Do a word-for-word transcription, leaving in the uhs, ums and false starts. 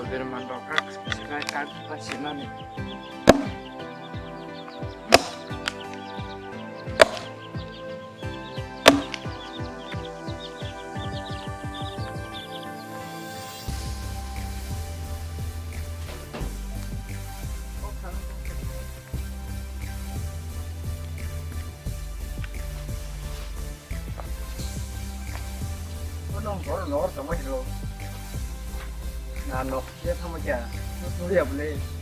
Berman rok kak sinai kak sinani. Bono hor hor tongma hino. Na nok khe thangma khe. Nuriya bole.